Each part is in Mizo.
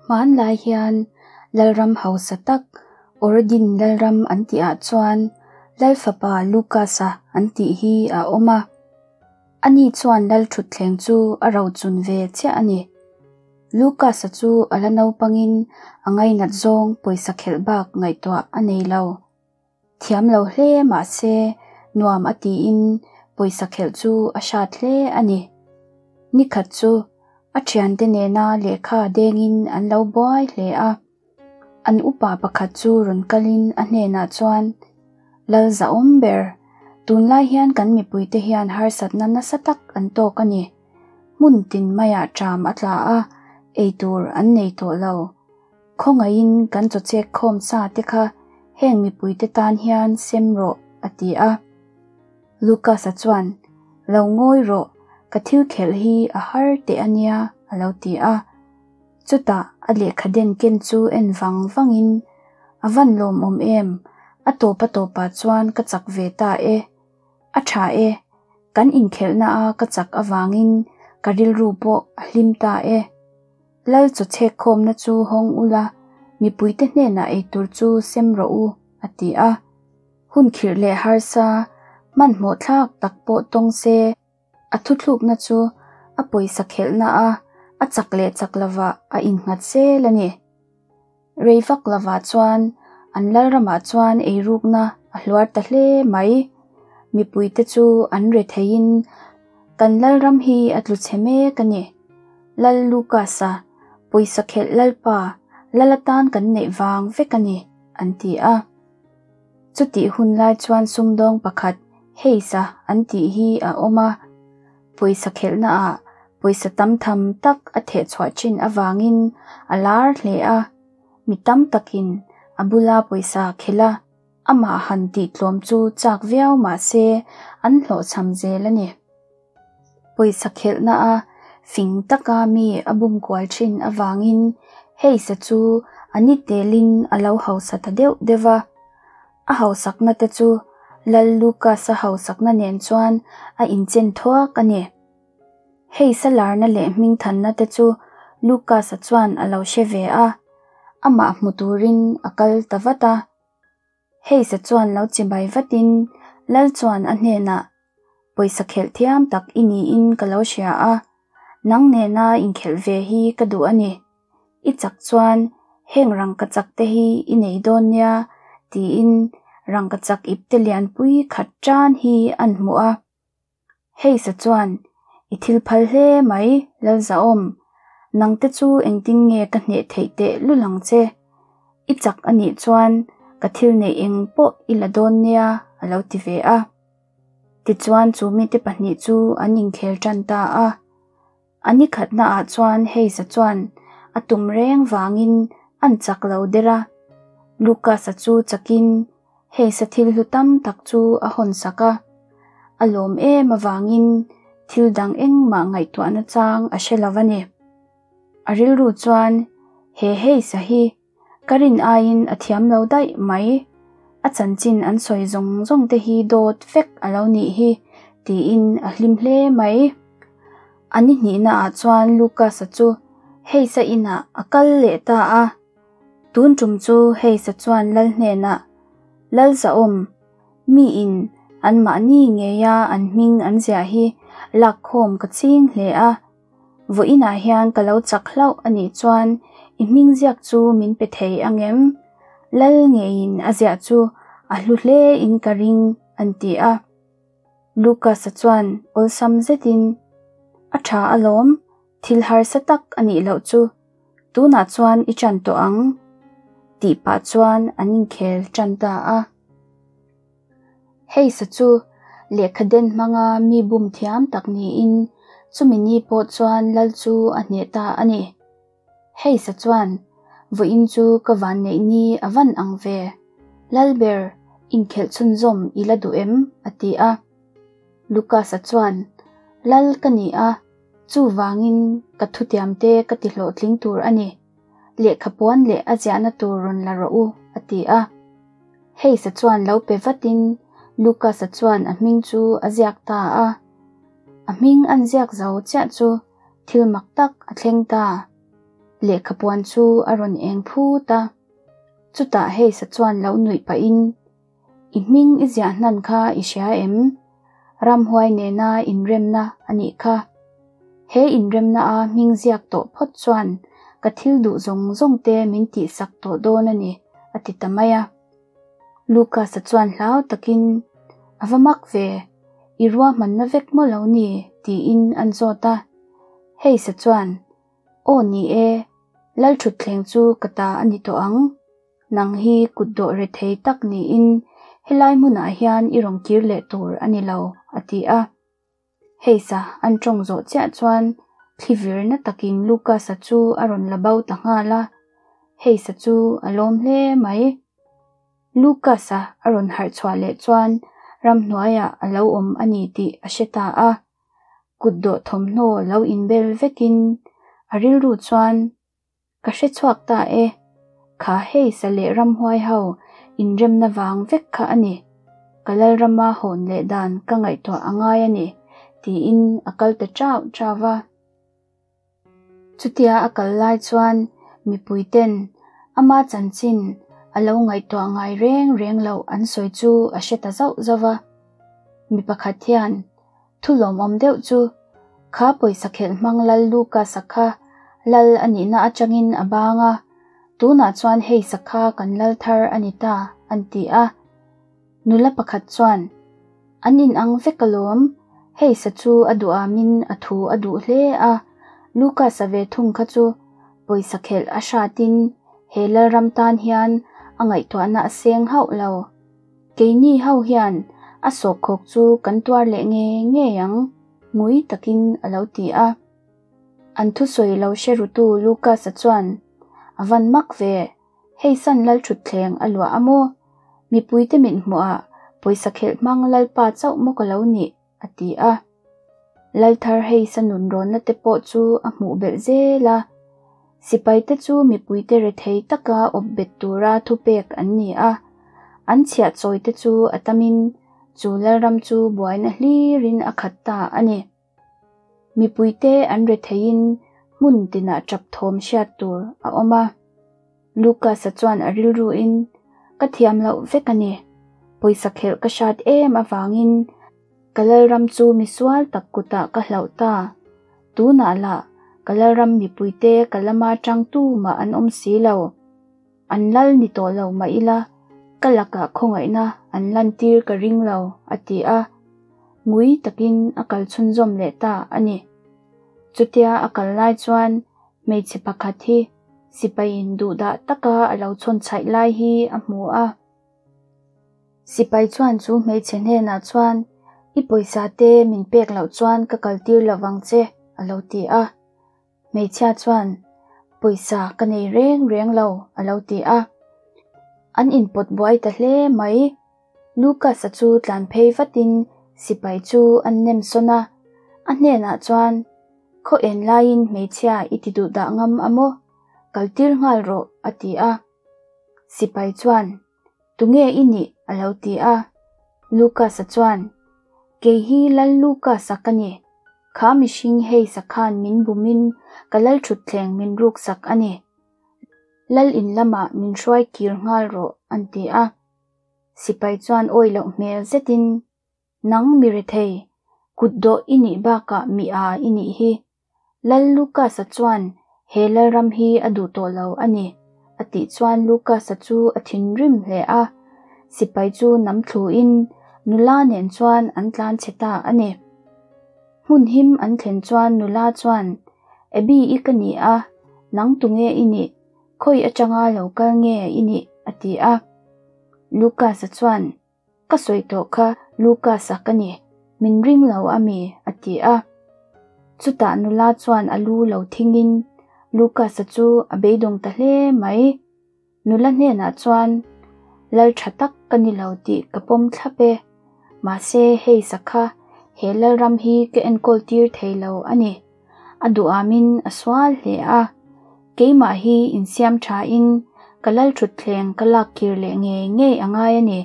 Hmanlai hian Lalram hausa tak Oradin Lalram an tihah chuan Lalfapa Lucas-a an tih hi a awm a. Ani chuan Lalthutthleng chu a rochun ve chiah a ni. Lucas-a chu a la naupangin a ngainat zawng pawisa khelh bak ngaihtuah a nei lo. Thiam lo hle mah se nuam a tiin pawisa khelh chu a hrat hle a ni. Nikhat chu a thiante nena lehkha dengin an lo buai hle a. An upa pakhat chu rawn kalin a hnenah chuan, Lal zahawm ber, tunlai hian kan mipuite hian harsatna nasa tak an tawk a ni. Hmun tin maiah ṭam a tla a, eitur an nei tawh lo. Khawngaihin kan chawchek khawm sa te kha heng mipuite tan hian sem rawh, a ti a. Lucas-a chuan, Lo ngawi rawh, ka thil khelh hi a har teh a nia, a lo ti a. Chutah a lehkha den ken chu en vang vangin, A van lawmawm em, a tawp a tawpah chuan ka chak ve ta e. A tha e, kan inkhelhna a ka chak avangin ka rilru pawh a hlim ta e. Lal chawchhek khawmna chu hawng ula, mipuite hnenah eitur chu sem rawh u, a ti a. Hun khirh leh harsa, hmanhmawh thlak tak pawh tawng se, a thuthlukna chu a pawisa khelhna a a chak leh chak lovah a innghat zel a ni. Rei vak lovah chuan an lalramah chuan eirukna a hluar ta hle mai. Mipuite chu an re theiin kan lalram hi a tlu chhe mek a ni. Lal Lucas-a pawisa khelh lalpa lal atan kan neih vang vek a ni, an ti a. Chutih hun lai chuan sumdawng pakhat Hayes-a an tih hi a awm a. Pawisa khelhnaah pawisa tam tham tak a theh chhuah thin avangin a lar hle a, mi tam takin a bula pawisa khelh a, amah han tih tlawm chu chak viau mah se an hlawhchham zel a ni. Pawisa khelhna a fing taka mi a bum kual thin avangin Hayes-a chu a ni telin a lo hausa ta deuh deuh va. A hausakna te chu Lal Lucas-a hausakna nen chuan a inchen thuak a ni. Hei salarna leh hmingthanna te chu Lucas-a chuan a lo hre ve a, amah hmu turin a kal ta vat a. Hayes-a chuan lo chibai vatin Lal chuan a hnenah, Pawisa khelh thiam tak i niin ka lo hria a, nang nena inkhelh ve hi ka duh a ni. I chak chuan heng rangkachak te hi i nei dawn nia tiin rangkachak ipte lianpui khat tan hi an hmuh a. Hayes-a chuan, I thil phal hle mai, Lalzahawm. Nangte chu engtin nge ka hneh theih teh lul ang che? I chak a nih chuan ka thil neih eng pawh i la dawn nia, a lo ti ve a. Tichuan chu mite pahnih chu an inkhel tan ta a. A ni khatnaah chuan Hayes-a chuan a tum reng vangin an chak lo der a. Lucas-a chu chakin Hayes-a thil hlu tam tak chu a hawn sak a. A lawm em avangin thil dang engmah ngaihtuahna chang a hre lo a ni. A rilru chuan he Hayes-a hi Ka rin aiin a thiam lo daih mai. A chanchin an sawi zawng zawng te hi dawt vek a lo nih hi, tiin a hlim hle mai. A ni hnihnaah chuan Lucas-a chu Hayes-a inah a kal leh ta a. Tun tum chu Hayes-a chuan Lal hnenah, Lal zahawm, miin anmahni ngeia an hming an ziah hi lakkhawm ka ching hle a. Vawiinah hian ka lo chak hlauh a nih chuan i hming ziak chu min pe thei ang em? Lal ngeiin a ziah chu a hlu hle in ka ring, an ti a. Lucas-a chuan awlsam zetin, A tha alawm, thil harsa tak a nih loh chu, tunah chuan i ṭan tawh ang, tih pah chuan an inkhel ṭan ta a. Hei sa chu lehkha den hmanga mi bum thiam tak niin chumi ni pawh chuan lal chu a hneh ta a ni. Hei sa chuan, Vawiin chu ka vanneih ni a van ang ve. Lal ber, inkhelh chhunzawm i la duh em? a ti a. Lucas-a chuan, Lal ka ni a, chuvangin ka thutiamte ka ti hlawhtling tur a ni. Lehkha puan leh a ziahna tur rawn la rawh u, a ti a. Hayes-a chuan lo pe vatin Lucas-a chuan a hming chu a ziak ta a. A hming an ziak zo chiah chu thil mak tak a thleng ta. Lehkhapuan chu a rawn eng phut a. Chutah Hayes-a chuan lo nuih pahin, I hming i ziah hnan kha i hria em? Ramhuai nena inremna a nih kha. He inremna a hming ziak tawh phawt chuan ka thil duh zawng zawng te min tihsak tawh dawn a ni, a ti ta mai a. Lucas-a chuan hlau takin, A va mak ve, i ruahmanna vek maw lo ni? tiin an zawt a. Hayes-a chuan, Aw ni e, Lalthutthleng chu ka ta a ni tawh ang. Nang hi kutdawh rethei tak niin helai hmunah hian i rawn kir leh tur a ni lo, a ti a. Hayes-a an tawng zawh chiah chuan thli virna takin Lucas-a chu a rawn la bo ta nghal a. Hayes-a chu a lawm hle mai. Lucas-a a rawn harh chhuah leh chuan ramhnuaiah a lo awm a ni tih a hre ta a. Kutdawh thawmhnaw lo inbel vekin a rilru chuan, Ka hre chhuak ta e, kha hei sa leh ramhuai ho inremna vang vek kha a ni. Ka Lalrama hawn leh dan ka ngaihtuah a ngai a ni, tiin a kal ta chau chau va. Chutia a kal lai chuan mipuiten ama chanchin a lo ngaihtuah ngai reng reng loh an sawi chu a hre ta zauh zauh va. Mi pakhat hian Thu lawmawm deuh chu kha pawisa khelh hmang Lal Lucas-a kha Lal a nihna atangin a bang a, tunah chuan hei sakha kan Lal thar a ni ta, an ti a. Nula pakhat chuan, An inang vek alawm, hei sa chu a duhamin a thu a duh hle a, Lucas-a ve thung kha chu pawisa khelh a hratin he Lalram tan hian a ngaihtuahna a seng hauh lo. Keini ho hian a sawhkhawk chu kan tuar leh ngei ngei ang, ngui takin a lo ti a. An thusawi lo hre rutu Lucas-a chuan, A van mak ve, hei san Lalthutthleng a luah a maw? Mipuite mit hmuhah pawisa khelh hmang Lalpa chauh maw ka lo nih? a ti a. Lalthar hei sa nunrawnna te pawh chu a hmuh belh zel a. Sipaite chu mipuite rethei taka awp bet tura thupek an ni a. An chhiah chawite chu a tamin chu Lalram chu buaina hlirin a khat ta a ni. Mipuite an retheiin hmun tinah tap thawm hriat tur a awm a. Lucas-a chuan a rilruin, Ka thiam loh vek a ni. Pawisa khelh ka hrat em avangin ka Lalram chu misual tak kutah ka hlauh ta. Tunah lah ka Lalram mipuite ka lama tangtu mah an awm si lo. An lal ni tawh lo mah ila, ka lakah khawngaihna an lantir ka ring lo, a ti a. Ngui takin a kal chhunzawm leh ta a ni. Chutia a kal lai chuan hmeichhe pakhat hi Sipaiin duhdah taka a lo chhawn chhaih lai hi a hmu a. Sipai chuan chu hmeichhe hnenah chuan, I pawisa te min pek loh chuan ka kaltir lo vang che, a lo ti a. Hmeichhia chuan, Pawisa ka nei reng reng lo, a lo ti a. An inpawt buai ta hle mai. Lucas-a chu tlan phei vatin sipai chu an nem sawn a, a hnenah chuan, Khaw en laiin hmeichhia i ti duh dah ngam a maw? Kaltir nghal rawh, a ti a. Sipai chuan, Tunge i nih? a lo ti a. Lucas-a chuan, Kei hi Lal Lucas-a ka ni. Kha mihring hei sakhan min bumin ka Lalthutthleng min ruksak a ni. Lal in lamah min hruai kir nghal rawh, an ti a. Sipai chuan awi loh hmel zetin, Nang mi rethei, kutdawh i nih bakah mi a i nih hi. Lal Lucas-a chuan he Lalram hi a duh tawh lo a ni, a tih chuan Lucas-a chu a thinrim hle a. Sipai chu nam thluin nula nen chuan an tlan chhe ta a ni. Hmun him an thlen chuan nula chuan, Abby i ka ni a, nang tunge i nih? Khawi atanga lo kal nge i nih? a ti a. Lucas-a chuan, Ka sawi tawh kha Lucas-a ka ni, min ring lo a mi? a ti a. Chutah nula chuan a lu lo thingin Lucas-a chu a beidawng ta hle mai. Nula hnenah chuan, Lal tha tak ka ni lo tih ka pawm thlap e. Mahse hei sakha, he Lalram hi ka enkawl tir thei lo a ni. A duhamin a sual hle a. Keimah hi insiam thain ka Lalthutthleng ka lak kir leh ngei ngei a ngai a ni.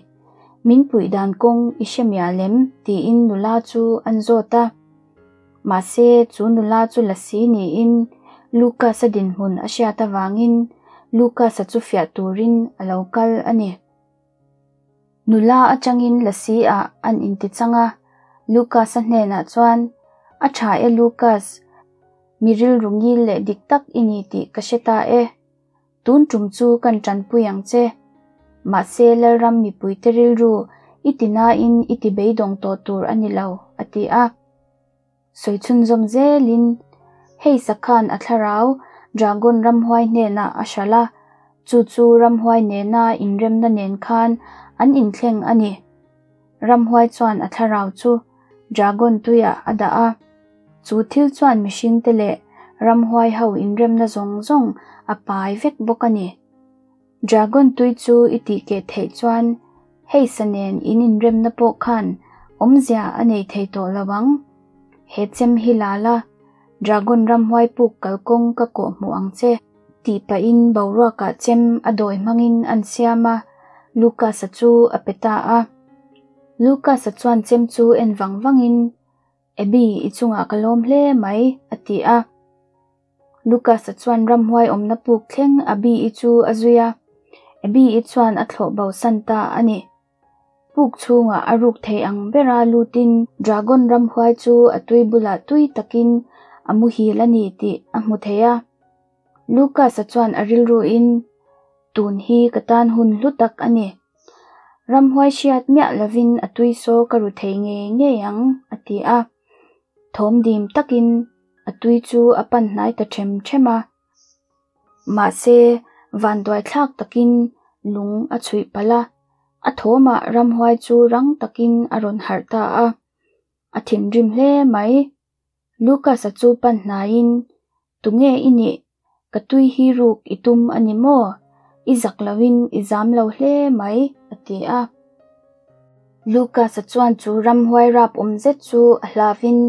Min puih dan kawng i hre mial em? tiin nula chu an zawt a. Mahse chu nula chu lasi niin Lucas-a dinhmun a hriat avangin Lucas-a chu fiah turin a lo kal a ni. Nula atangin lasi ah an inti chang a, Lucas-a hnenah chuan, A tha e Lucas, mi rilru ngil leh dik tak i ni tih ka hre ta e. Tun tum chu kan tanpui ang che. Mahse Lalram mipuite rilru i ti nain i ti beidawng tawh tur a ni lo, a ti a. Sawi chhunzawm zelin, Hei sakhan a thlarau Dragon ramhuai hnenah a hralh a, chu chu ramhuai nena inremna nen khan an inthleng a ni. Ramhuai chuan a thlarau chu Dragon tuiah a dah a, chu thil chuan mihringte leh ramhuai ho inremna zawng zawng a pai vek bawk a ni. Dragon tui chu i tih keh theih chuan hei sa nen in inremna pawh khan awmzia a nei thei tawh lo ang. He chem hi la la, Dragon ramhuai puk kalkawng ka kawh hmuh ang che, tih pahin boruakah chem a dawi hmangin an siam a, Lucas-a chu a pe ta a. Lucas-a chuan chem chu en vang vangin, Abby, i chungah ka lawm hle mai, a ti a. Lucas-a chuan ramhuai awmna puk thleng Abby-i chu a zui a, Abby-i chuan a thlawh bo san ta a ni. Puk chhungah a ruk thei ang bera lutin Dragon ramhuai chu a tui bulah tui takin a muhil a ni tih a hmu thei a. Lucas-a chuan a rilruin, Tun hi ka tan hun hlu tak a ni. Ramhuai hriat miah lovin a tui saw ka ru thei ngei ngei ang, a ti a. Thawm dim takin a tui chu a pan hnai ta ṭhem ṭhem a. Mahse, vanduai thlak takin lung a chhuih palh a, a thawmah ramhuai chu rang takin a rawn harh ta a. A thinrim hle mai. Lucas-a chu pan hnaiin, Tunge i nih? Ka tui hi ruk i tum a ni maw? I zak loin i zam lo hle mai, a ti a. Lucas-a chuan chu ramhuai rap awm zet chu a hlauvin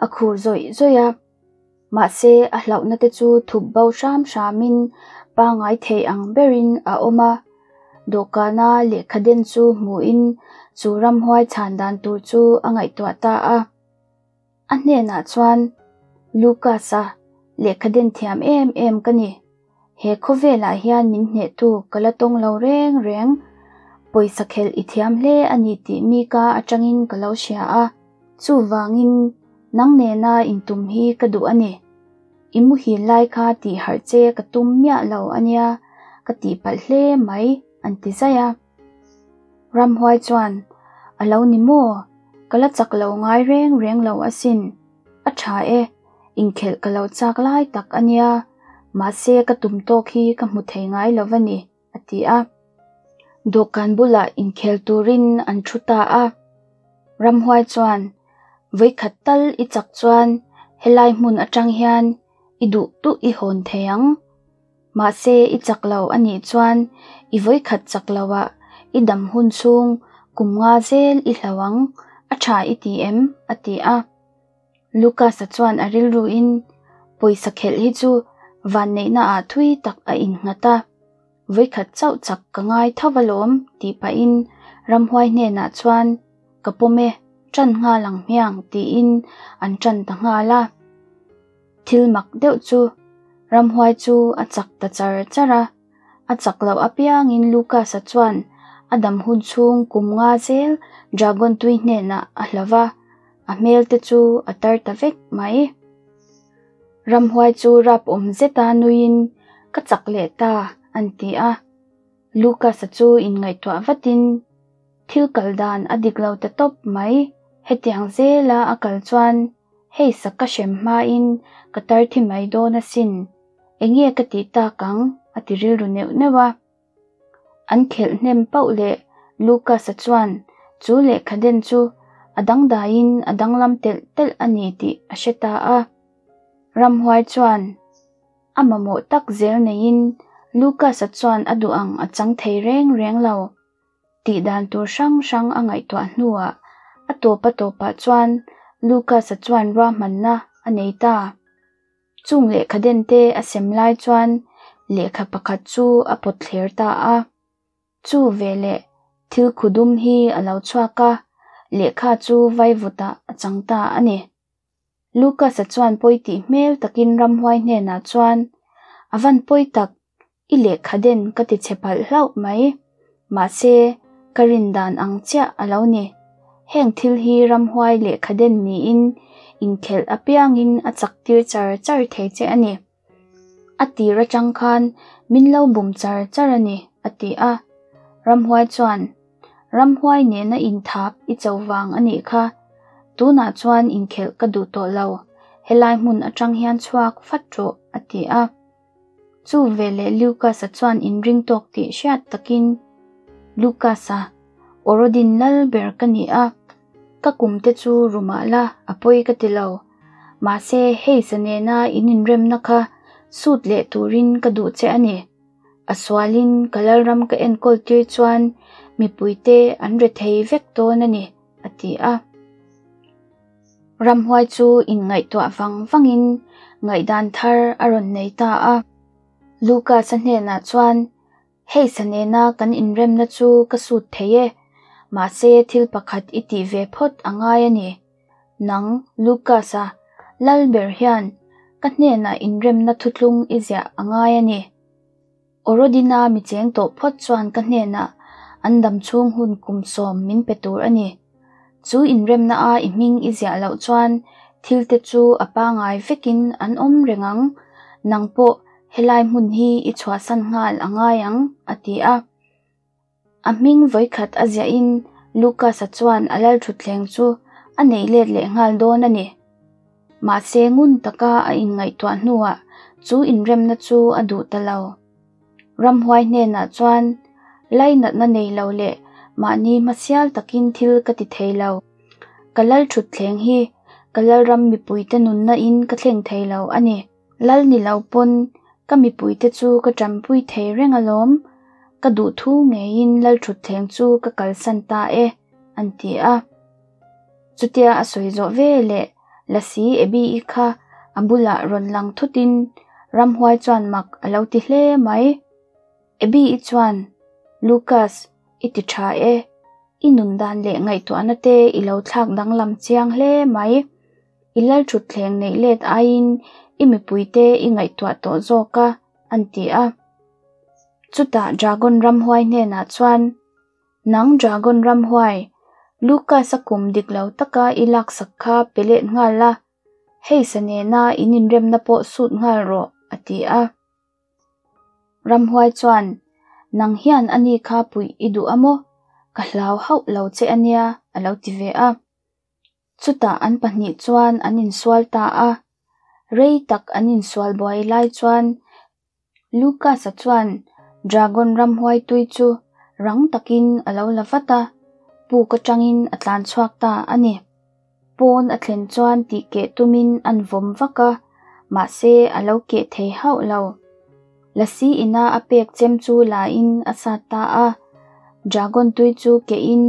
a khur zawih zawih a. Mahse, a hlauhna te chu thup bo hram hramin pangngai thei ang berin a awm a. Dawhkana lehkha den chu hmuhin chu ramhuai chhan dan tur chu a ngaihtuah ta a. A hnenah chuan, Lucas-a, lehkha den thiam em em ka ni. He khawvelah hian min hnehtu ka la tawng lo reng reng. Pawisa khelh i thiam hle a ni tih mi ka atangin ka lo hria a, chuvangin nang nena intum hi ka duh a ni. I muhil lai kha tih harh che ka tum miah lo a nia, ka tihpalh hle mai, an ti zaih a. Ramhuai chuan, A lo ni maw? Ka la chak lo ngai reng reng lo asin. A tha e, inkhelh ka lo chak lai tak a nia, mahse ka tum tawk hi ka hmu thei ngai lo va ni, a ti a. Dawhkan bulah inkhel turin an thu ta a. Ramhuai chuan, Vawikhat tal i chak chuan helai hmun atang hian i duh duh i hawn thei ang. Mahse i chak lo a nih chuan i vawikhat chak lo ah i dam hun chhung kum nga zel i hlo ang, a tha i ti em? a ti a. Lucas-a chuan a rilruin pawisa khelh hi chu vanneihna ah thui tak a innghat a, vawikhat chauh chak ka ngai tho alawm tih pahin ramhuai hnenah chuan ka pawm e, ṭan nghal ang hmiang tiin an ṭan ta nghal a. Thil mak deuh chu ramhuai chu a chak ta char char a, a chak loh apiangin Lucas-a chuan a dam hun chhung kum nga zel Dragon tui hnenah a hlo va, a hmel te chu a tar ta vek mai. Ramhuai chu rap awm zeta nuiin ka chak leh ta an ti a, Lucas-a chu inngaihtuah vatin thil kal dan a dik lo ta tawp mai, hetiang zela a kal chuan Hei sak ka hrem hmain ka tar thi mai dawn asin, enge ka tih tak ang? a ti rilru neuh neuh a. An khelh hnem pauh leh Lucas-a chuan chu lehkha den chu a dangdaiin a danglam telh telh a ni tih a hre ta a. Ramhuai chuan a mamawh tak zel neiin Lucas-a chuan a duh ang a chang thei reng reng lo. Tih dan tur hrang hrang a ngaihtuah hnuah a tawp a tawpah chuan Lucas-a chuan ruahmanna a nei ta. Chung lehkha den te a sem lai chuan lehkha pakhat chu a pawt thler ta a. Chu veleh thil khu dum hi a lo chhuak a, lehkha chu vaivutah a chang ta a ni. Lucas-a chuan pawi tih hmel takin ramhuai hnenah chuan, A van pawi tak, i lehkha den ka ti chhe palh hlauh mai. Mahse, ka rin dan ang chiah a lo ni. Heng thil hi ramhuai lehkha den niin inkhelh apiangin a chak tir char char thei che a ni. A tir atang khan min lo bum char char a ni, a ti a. Ramhuai chuan, Ramhuai nena inthap i cho vang a nih kha. Tunah chuan inkhelh ka duh tawh lo, helai hmun atang hian chhuak vat rawh, a ti a. Chu veleh Lucas-a chuan inring tawk tih hriat takin, Lucas-a, Orodin lal ber ka ni a, ka kum te chu ru mah la, a pawi ka ti lo. Mahse, Hayes-a nena in inremna kha sut leh turin ka duh che a ni. A sualin ka lalram ka enkawl tir chuan mipuite an rethei vek dawn a ni, a ti a. Ramhuai chu inngaihtuah vang vangin ngaihdan thar a rawn nei ta a. Lucas-a hnenah chuan, Hei sa nena kan inremna chu ka sut thei e, mahse thil pakhat i tih ve phawt a ngai a ni. Nang, Lucas-a, lal ber hian ka hnenah inremna thutlung i ziah a ngai a ni. Orodina mi cheng tawh phawt chuan ka hnenah an dam chhung hun kum sawm min pe tur a ni. Chu inremna a i hming i ziah loh chuan thil te chu a pangai vekin an awm reng ang, nang pawh helai hmun hi i chhuahsan nghal a ngai ang, a ti a. A hming vawikhat a ziahin Lucas-a chuan a lalthutthleng chu a nei let leh nghal dawn a ni. Mahse ngun taka a inngaihtuah hnuah chu inremna chu a duh ta lo. Ramhuai hnenah chuan lainatna nei lo leh mahni hmasial takin thil ka ti thei lo. Ka lalthutthleng hi ka lalram mipuite nunna in ka thleng thei lo a ni. Lal ni lo pawn ka mipuite chu ka tanpui thei reng alawm. Ka duhthu ngeiin lalthutthleng chu ka kalsan ta e, an ti a. Chutia a sawi zawh ve leh Lasi Abby-i kha a bulah rawn lang thutin ramhuai chuan mak a lo ti hle mai. Abby-i chuan, Lucas, i ti tha e. I nun dan leh ngaihtuahna te i lo thlak danglam chiang hle mai. I lalthutthleng neih let aiin i mipuite i ngaihtuah tawh zawk a, an ti a. Chutah Dragon ramhuai hnenah chuan, Nang Dragon ramhuai, Lucas-a kum dik lo taka i laksak kha pe let nghal la, hei sa nena in inremna pawh sut nghal rawh, a ti a. Ramhuai chuan, Nang hian ani kha puih i duh a maw? Ka hlau hauh lo che a nia, a lo ti ve a. Chutah an pahnih chuan an insual ta a. Rei tak an insual buai lai chuan Lucas-a chuan Dragon ramhuai tui chu rang takin a lo la vat a, puk atangin a tlan chhuak ta a ni. Pawn a thlen chuan tih keh tumin an vawm vak a, mahse a lo keh thei hauh lo. Lasi ina a pek chem chu la in a sat ta a, Dragon tui chu keh in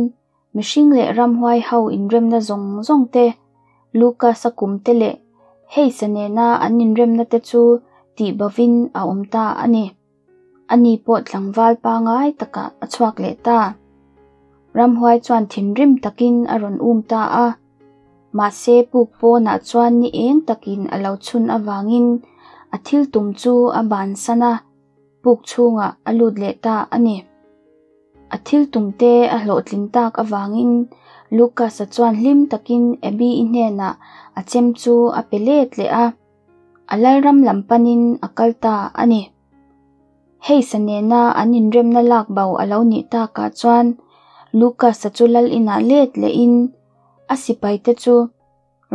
Mihring leh ramhuai ho inremna zawng zawng te, Lucas-a kum te leh Hayes-a nena an inremna te chu tih bovin a awm ta a ni. Ani pawh tlangval pangai takah a chhuak leh ta. Ramhuai chuan thinrim takin a rawn um ta a. Mahse puk pawnah chuan ni eng takin a lo chhun avangin a thil tum chu a bansan a. Puk chhungah a lut leh ta a ni. A thil tumte a hlawhtlin tak avangin Lucas-a chuan hlim takin Abby-i hnenah a chem chu a pe let leh a, a lalram lam panin a kal ta a ni. Hayes-a nena an inremna lak bo a lo nih takah chuan Lucas-a chu lal inah let lehin a sipaite chu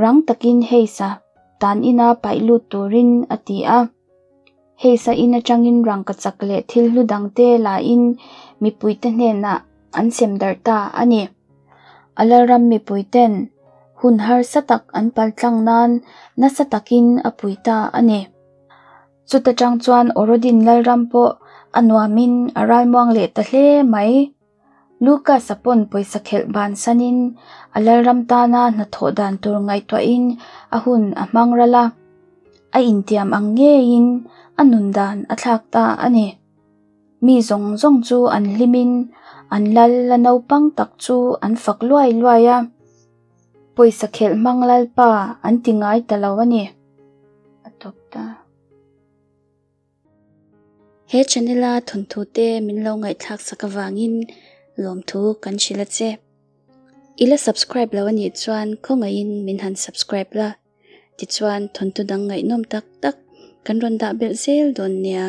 Rang takin Hayes-a tan ina paih lut turin a ti a. Hayes-a in atangin rangkachak leh thil hlu dangte lain mipuite hnenah an sem darh ta a ni. A lalram mipuiten hun harsa tak an paltlang nan nasa takin a pui ta a ni. Chuta tang chuan Orodin lalram pawh a nuamin a ralmuang leh ta hle mai. Lucas-a pawn pawisa khelh bansanin a lalram tana hnathawh dan tur ngaihtuahin a hun a hmang ral a, a intiam ang ngeiin a nun dan a thlak ta a ni. Mi zawng zawng chu an hlimin an lal la naupang tak chu an fak luai luai a. Pawisa khelh hmang lalpa an ti ngai ta lo a ni. A tawp ta. He channel a thawnthu te min lo ngaihthlak sak avangin lawmthu kan hrilh a che. I la subscribe lo a nih chuan khawngaihin min han subscribe la, tichuan thawnthu dang ngaihnawm tak tak kan rawn dah belh zel dawn nia.